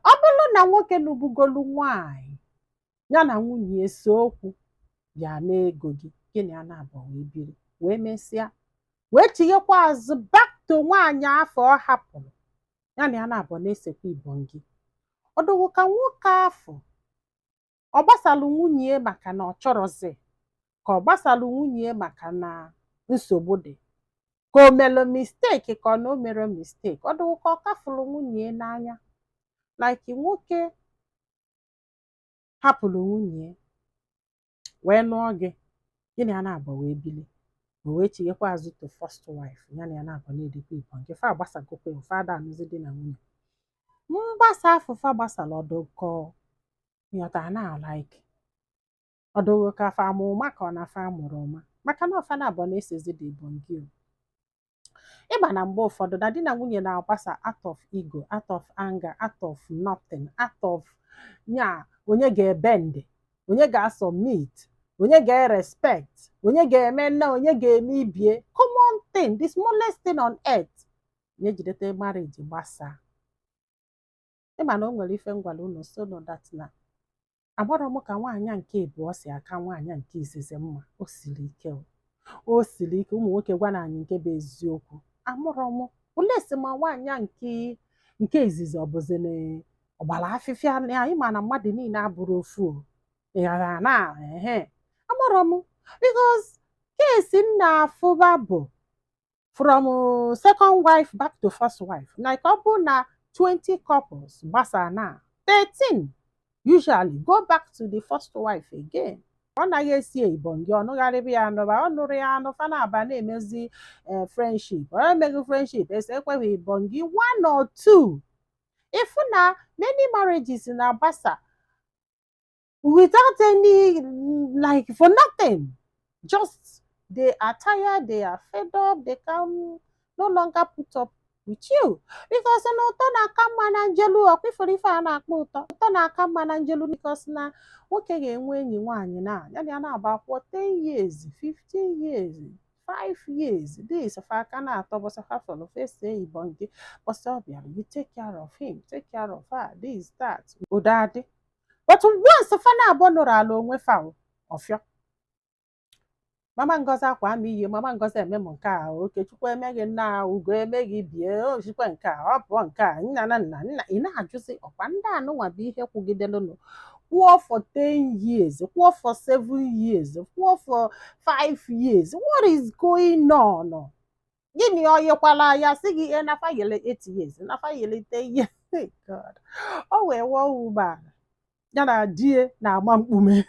Ọ bụrụ na nwoke nụbugolu nwaanyị, ya na nwunye ese okwu, bịa mee ego gị, gị na ya na-abụ wee biri, wee mesịa wee chighekwa azụ back to nwaanyị afọ ọ hapụrụ, ya na ya na-abụ na-esekwa ibọn gị, ọ dịghị ka nwoke afọ ọ gbasalụ nwunye maka na ọ chọrọzi, ka ọ gbasalụ nwunye maka na nsogbu dị, ka o mere mistake, ka ọ na o mere mistake. Ọ dịghị ka ọ kafụrụ nwunye n'anya, like nwoke hapụrụ nwunye wee nụọ gị, gị na ya na-abụ wee bili, o wee chighekwa azụ to first wife, ya na ya na-abụ na-edikwa ibọn gị, fa agbasagokwa, fa ada anụzi di na nwunye. Mgbasa afụfa gbasara ọdụkọ ịghọta na like ọdụghị ka fa ama ụma, ka ọ na fa mụrụ ụma, maka na ọfa na-abụ na-esezi dị ibọn gị. O ịma na mgbe ụfọdụ na di na nwunye na-agbasa out of ego, out of anger, out of nothing, out of nya onye ga-ebend, onye ga-asubmit, onye ga-respect, onye ga-eme nne, onye ga-eme ibie. Common thing, the smallest thing on earth na-ejidete marriage gbasaa. Ịma na o nwere ife ngwala unu so no that na agbarọ m ka nwaanyị nke ịbụọ si aka nwaanyị nke izizi mma. O siri ike o, o siri ike. Ụmụ nwoke, gwa na anyị nke bụ eziokwu. Amụrọ m ole si ma nwaanyị nke izizi ọ bụzi na ọgbara afịfịa anyị, ma na mmadụ niile abụrụ ofu. O ịghara na ehe amụrọ m, because case m na-afụba bụ from second wife back to first wife. Like ọ bụ na 20 couples gbasa na 13 usually go back to the first wife again. Ọ naghị esi ibon gị ọnụgharịba ya anụba, ọ nụrụ ya anụ, fa na-aba na-emezi friendship, ọ emeghị friendship, ese ekweghị ibon gị one or two. Ịfụ na many marriages na-agbasa without any, like, for nothing. Just they are tired, they are fed up, they can no longer put up with you, because na ụtọ na-aka mma na njelu. Ọkwa ifuru ife a na-akpọ ụtọ, ụtọ na-aka mma na njelu, because na nwoke ga-enwe enyi nwaanyị na ya na ya na-agba akwụkwọ 10 years, 15 years, 5 years, this fa aka na-atọ bọsọ ha fọrọ fesi ibon gị bọsọ ọ bịara, you take care of him, take care of her, this, that, udo adị. But once fa na-abụọ nụrụ ala onwe fa, ọfịọ mama Ngozi akwa ama iyi, mama Ngozi eme m nke a, Okechukwu emeghị, nna Ugo emeghị, bie osikwe nke a, ọ pụọ nke a, nna na nna nna. Ị na-ajụzi, ọkwa ndị anụnwa bụ ihe kwugidelụnụ kwụọ for 10 years, kwụọ for 7 years, kwụọ for 5 years? What is going on? Gịnị ọ yekwala ya sị gị ihe nafa yele 8 years, nafa yele 10 years? God, o wee wụọ woman ya na die na-ama mkpume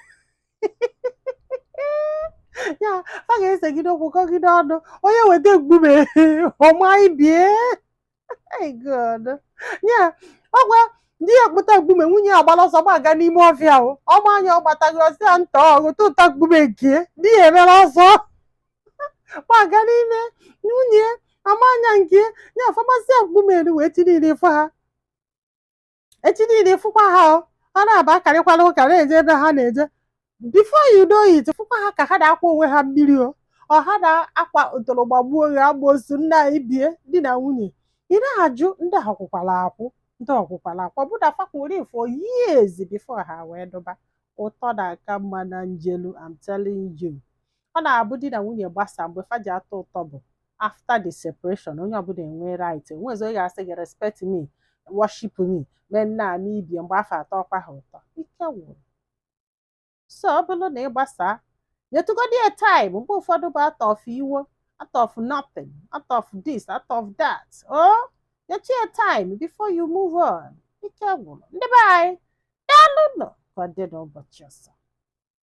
ya, fa ga-esegide okwu, kọgide ọnụ, onye weta mkpume ọma ibie. Hey God, ya ọgwa di ya kpụta mkpume, nwunye ya agbala ọsọ gbaga n'ime ọfịa. O ọma anya ọ gbataghị ọsọ ya nta ọgụ ụta mkpume nke di ya emere ọsọ gbaga n'ime nwunye ama anya nke ya famasị mkpume elu wee chi niile fụ ha, echi niile fụkwa ha. O ọ na-aba akarịkwala ụka na-eje ebe ha na-eje. Before you know it, fụkwa ha ka ha na-akwa onwe ha mmiri, o ọ ha na-akwa ntụrụgbagbuo ha agba osu nna ibie di na nwunye. Ị na-ajụ, ndị akwụkwala akwụ, ndị ọkwụkwala akwụ, ọbụna fakwuri for years before ha wee dụba. Ụtọ na-aka mma na njelu, I'm telling you. Ọ na-abụ di na nwunye gbasa, mgbe fa ji atọ ụtọ bụ after the separation. Onye ọbụla enwe right, enwezi onye ga-asị gị respect me, worship me, mee nna ama ibie. Mgbe afọ atọ ọkwa ha ụtọ, ike gwụrụ. So ọ bụrụ na ị gbasaa, nyetụgodi ya time. Mgbe ụfọdụ bụ out of iwo, out of nothing, out of this, out of that. Oh, nyetụ ya time before you move on. Ike gwụrụ. Ndị be anyị, daalụ nọ. Ka ọ dị n'ụbọchị ọzọ.